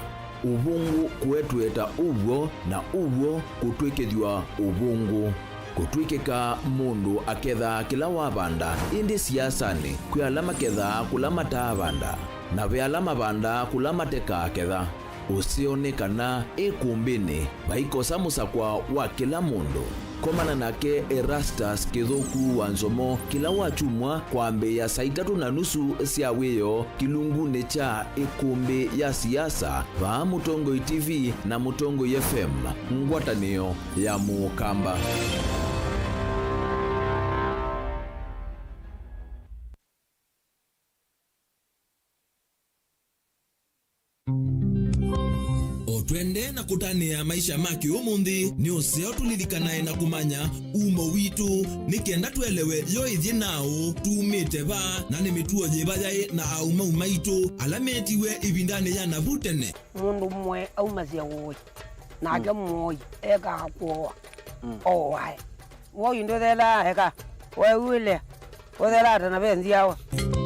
Ũvũngũ kũetweta ũw'o, na ũw'o kũtw'ĩkĩthw'a ũvũngũ. Kũtw'ĩkĩka mũndũ akethaa kĩla wavanda, ĩndĩ siasanĩ kwĩ ala makethaa kũla mataavanda, na ve ala mavandaa kũla matekaaketha. Ũseo nĩ kana ĩkũmbĩnĩ vaikosa mũsakwa wa kĩla mũndũ. Komana nake Erastus Kĩthũku wa Nzomo, kĩla wakyumwa kwambĩĩa saa itatũ na nusu sya wĩoo kĩlungunĩ kya ĩkũmbĩ ya siasa, vaa Mũtongoi T V na Mũtongoi F M, ngwatanĩo ya Mũkamba. O twendee na kũtanĩa maisha ma kĩũmũnthĩ, nĩ ũseo tũlilikanae na kũmanya umo witũ, nĩ kenda tũelewe yo ĩthyĩ naũ, tumĩte va, na nĩ mĩtuo yĩva yaĩ na aũmau maitũ ala meetiwe ĩvindanĩ ya navu tene. Mũndũ ũmwe aumasya ũĩ, nake mũoi ekaa kũoa, ooae. Woi ndũthelaa eka, weew'ĩle, ũthelaa ta na ve nzyawa.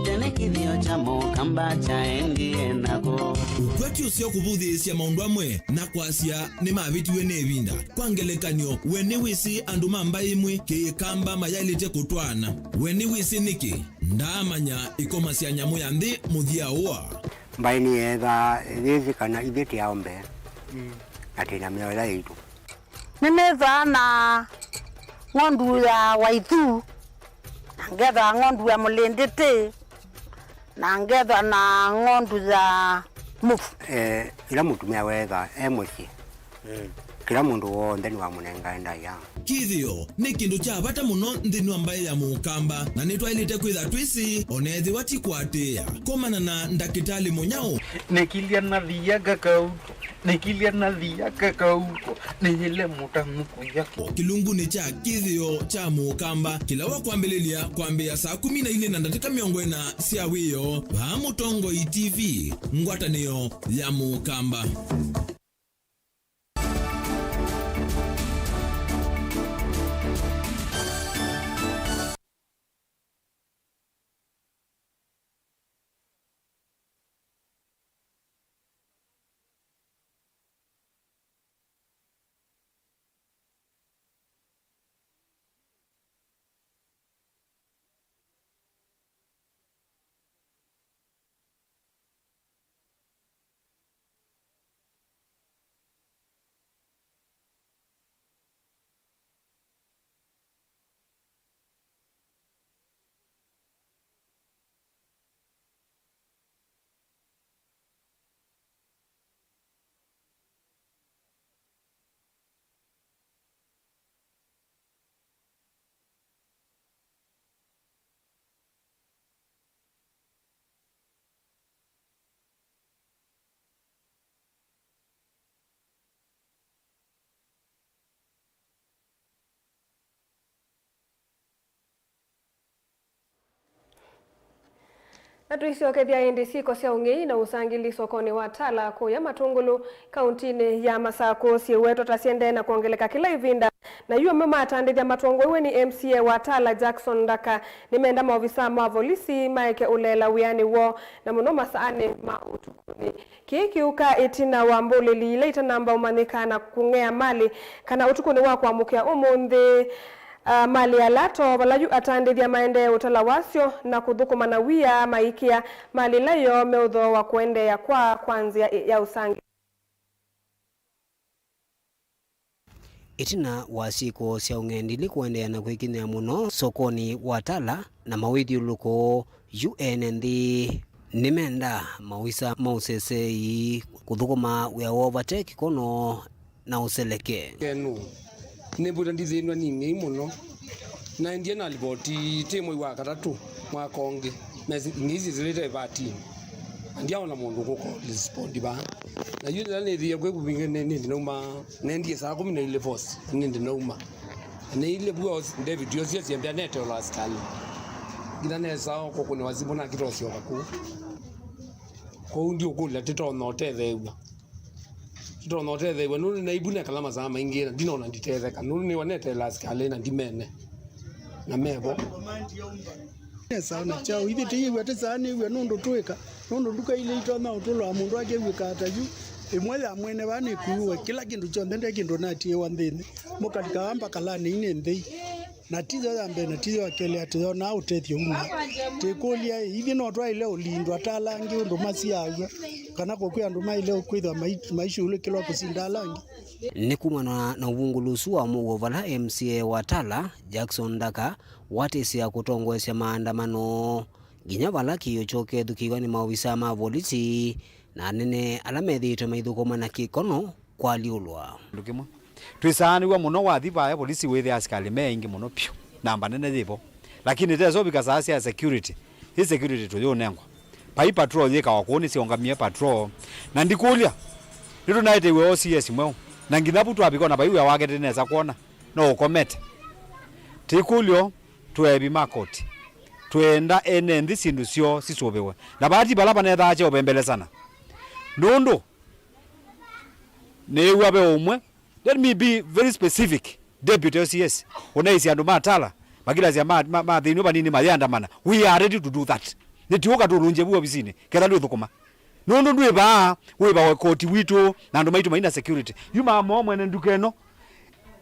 Tene kĩthĩo kya Mũkamba kyaendie nako. Ũkwati ũseo kũvũthĩĩsya maũndũ amwe na kwasya nĩmavĩtiwe nĩ ĩvinda. Kwa ngelekany'o, we nĩwĩsĩ andũ ma mbaĩ ĩmwe Kĩkamba mayaĩlĩte kũtwaana? We nĩwĩsĩ nĩkĩ? Ndaamanya ĩkomasya nyamũ ya nthĩ mũthya ũa. Mbaĩ nĩyeethaa yĩsĩ kana ithyĩ tĩ ao mbee, na twĩ na mĩao ĩla yaitũ. Nĩnĩthwaa na ng'ondu ya Waithu, na ngethwa ng'ondu ya Mũlĩndĩtĩ, na ngethwa na ng'ondu ya Mũvu. Eh, ĩla mũtumĩa weethaa e mũsyĩ, kĩla mũndũ w'onthe nĩwamũnengae ndaĩa. Kĩthĩo nĩ kĩndũ kya vata mũno nthĩnĩ wa mbaĩ ya Mũkamba, na nĩtwaĩlĩte kwĩtha twĩsĩ, o na ethĩwa ti kũatĩĩa. Komana na Ndakĩtalĩ Mũnyaũ. Nĩkilya na thia kakauko, nĩkilya na thia kakauko, nĩyĩle mũtanu kũya. Kĩlungunĩ kya Kĩthĩo kya Mũkamba, kĩla wa kwambĩlĩlya kwambĩĩa saa kũmi na ilĩ na ndatĩka mĩongo ĩna sya wĩoo, vaa Mũtongoi T V, ngwatanĩo ya Mũkamba. Na tũisyokethya ĩndĩ syĩko sya ũng'ei na ũsangĩli sokonĩ wa Tala kũya Matũngũlũ, kauntinĩ ya Masakũ, syĩwetwa ta syendee na kwongeleka kĩla ĩvinda. Na yu amwe matandĩthya matongooiwe nĩ M C A wa Tala, Jackson Ndaka, nĩmenda maovisaa ma volisi maeke ũleela wĩanĩ woo, na mũno masaanĩ ma ũtukũnĩ. Kĩĩ kĩũka ĩtina wa mbũlĩli ila itanamba ũmanyĩka na kũng'ea malĩ kana ũtukũnĩ wa kũamũkĩa ũmũnthĩ, ah, malĩ ala too vala yu atandĩthya maendee ũtala wasyo na kũthũkũma na wia maikĩa malĩ ĩla yoo meũthooa kũendeea kwa, kwa nzĩa ya ũsangĩli. Ĩtina wa syĩko sya ũng'endili kũendeea na kwĩkinyĩa mũno sokonĩ wa Tala na mawĩthyũlũlũko, yu ene nthĩ nĩmendaa maovisa ma ũseseei kũthũkũma wĩa woo vate kĩkono na ũseleke. Kenu, nĩmbwĩta ndithĩnw'a nĩ ing'ei mũno. Naendie na livoti tĩ mwei wa katatũ mwaka ũngĩ, mesi ing'ei syĩsĩlĩte ĩvatini. Na ndyaona mũndũ kũko respond vaa. Na yu nĩla nĩthĩie kwĩ kũvinga nĩ, nĩndĩ nauma, nendie saa kũmi na ilĩ force, nĩndĩ nauma. Na nĩile vua David Osia syambĩa neteelwa asikalĩ. Nginya nesa kũkũnĩwa simũ nakita ũsyoka kũu. Kwoou ndiũkũlya tĩtonya ũtetheew'a. Tũtonya ũtetheew'a nũndũ nĩ aibu nekala masaa maingĩ na ndinona nditetheka nũndũ nĩwa neteela asikalĩ na ndimene na mevo. Nesa na kyaũ ivĩtĩĩw'a tĩsaanĩw'a nũndũ twĩka nũndũ nduka ilĩ itonya ũtũlwa mũndũ akĩw'ĩkaa ta yu ĩmwe ya mwene vaa nĩkuiwe kĩla kĩndũ kyonthe nde kĩndũ natiĩwa nthĩnĩ mũkalika amba kalanĩ inĩ nthei. Na ti yo ya mbee, na ti yo ya kelĩ atĩ yonaa ũtethyo uma. Twĩkũlya-ĩ, ithyĩ no twaĩle ũlindwa ta ala angĩ ũndũ masiaw'a, kana kũkwĩ andũ maĩle kwĩthwa mai-, maishũlĩkĩlwa kũsinda ala angĩ? Nĩ kumana na ũvungũlu ũsu wa mũuo vala M C A wa Tala, Jackson Ndaka, watĩsĩa kũtongoesya maandamano, nginya vala kĩĩo kyoo kethukĩĩwa nĩ maovisa ma volisi na anene ala methĩĩtwe maithũkũma na kĩkono kwalyũlwa. Kĩndũ kĩmwe. Twĩsaanĩw'a mũno wathi vaya volisi wĩthĩa asikalĩ me aingĩ mũno vyũ. Namba nene yĩvo. Lakini teso vika saa sya security. Ĩ security tũyũnengwa. Vai patrol yĩkawa kũu nĩsyĩũngamie patrol. Na ndikũlya. Nĩtũnaĩtĩwe O C S mweũ. Na nginya vu twavika ona vai wĩa wake tĩ nesa kwona. No ũkomete. Tĩkũlyo, tũevi ma koti. Twĩenda ene nthĩ syĩndũ syoo sisũvĩwe. Na vaa ti vala vanethaa kyaũvembelesana. Nũndũ Nĩĩw'a ve ũmwe, let me be very specific, deputy O C S, ũnaisye andũ ma Tala, makilasya ma, ma, ma thĩnĩ vanini mayĩandamana. We are ready to do that. Nĩtũũka tũlũngye vu ovisinĩ, ketha ndwĩthũkũma. Nũndũ ndwĩ vaa, wĩvawe koti witũ, na andũ maitũ maina security. Yu mamoo mwene nduka ĩno,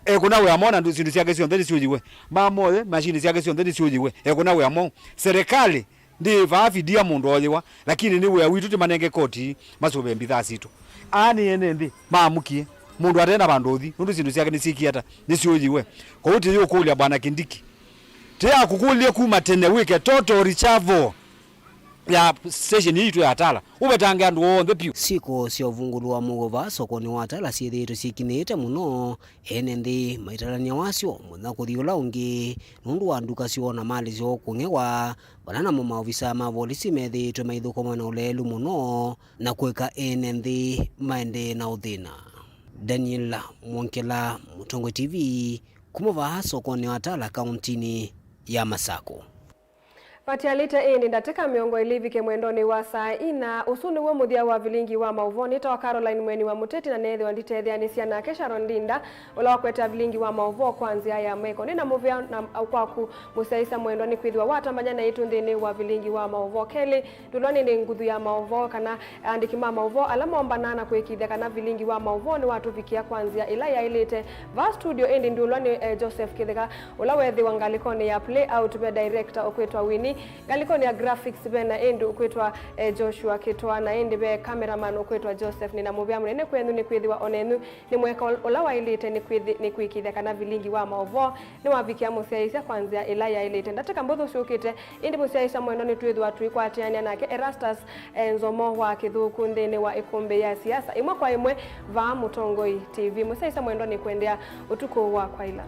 ekũna wĩa moo na ndu-, syĩndũ syake syonthe nĩsyũyiwe. Mamoye, mashini syake syonthe nĩsyũyiwe. Ekũna wĩa moo. Serikali Ndĩ vaa fidia mũndũ ooyĩwa, lakini nĩ wĩa witũ tũmanenge koti masũve mbithaa sitũ. Aa nĩ ene nthĩ, maamũkie. Mũndũ ate na vandũ ũthi, nũndũ syĩndũ syake nĩsyĩkie ata? Nĩsyũyiwe. Kwoou tĩyũkũlya Bwana Kindiki. Tĩyakũkũlye kuma tene wĩke total reshuffle ya station yitũ ya Tala. Ũvetange andũ onthe vyũ. Syĩko sya ũvungũlu wa mũuo vaa sokonĩ wa Tala syĩthĩĩtwe syĩkinyĩĩte mũno, ene nthĩ maitalany'a wasyo mũthenya kũthi ũla ũngĩ nũndũ wa nduka syoo na malĩ syoo kũng'ewa, vala namo maovisa ma volisi methĩĩtwe maithũkũma na ũleelu mũno na kũeka ene nthĩ maendee na ũthĩna. Daniel Mwongela, Mũtongoi T V, kuma vaa sokonĩ wa Tala, kauntinĩ ya Masakũ. Vatialĩte ĩndĩ ndatĩka mĩongo ĩlĩ ĩvike mwendonĩ wa saa ina. Ũsu nĩw'o mũthya wa vilingi wa maũvoo. Nĩtawa Caroline Mweni wa Mũteti, na neethĩwa nditetheanĩsya nake Sharon Ndinda, ũla wakwetea vilingi wa maũvoo kwa nzĩa ya meko. Nĩ na mũvea na kwaku mũsyaĩĩsya mwendwa nĩkwĩthĩwa watambany'a naitũ nthĩnĩ wa vilingi wa maũvoo. Kelĩ, ndũlwa nĩ nguthu ya maũvoo kana aandĩki ma maũvoo ala mombanaa na kũĩkĩĩthya kana vilingi wa maũvoo nĩwatũvikĩa kwa nzĩa ĩla yaĩlĩte. Vaa studio ĩndĩ ndũlwa nĩ, eh, Joseph Kĩtheka, ũla weethĩwa ngalĩkonĩ ya playout ve director ũkwĩtwa Winnie, ngalĩkonĩ ya graphics ve na ĩndĩ ũkwĩtwa, eh, Joshua Kĩtwa, na ĩndĩ ve cameraman ũkwĩtwa Joseph. Nĩ na mũvea mũnene kwenyu nĩkwĩthĩwa onenyu nĩmweka ũl-, ũla waĩlĩte nĩkwĩthĩ-, nĩkwĩkĩĩthya kana vilingi wa maũvoo nĩwavikĩa mũsyaĩĩsya kwa nzĩa ĩla yaĩlĩte. Ndatĩka mbũthũ syũkĩte, ĩndĩ mũsyaĩĩsya mwendwa nĩtwĩthĩwa tũikwatĩanĩa nake Erastus, eh, Nzomo wa Kĩthũkũ nthĩnĩ wa ĩkũmbĩ ya siasa ĩmwe kwa ĩmwe vaa Mũtongoi T V. Mũsyaĩĩsya mwendwa nĩkũendea ũtukũ wa kwaĩla.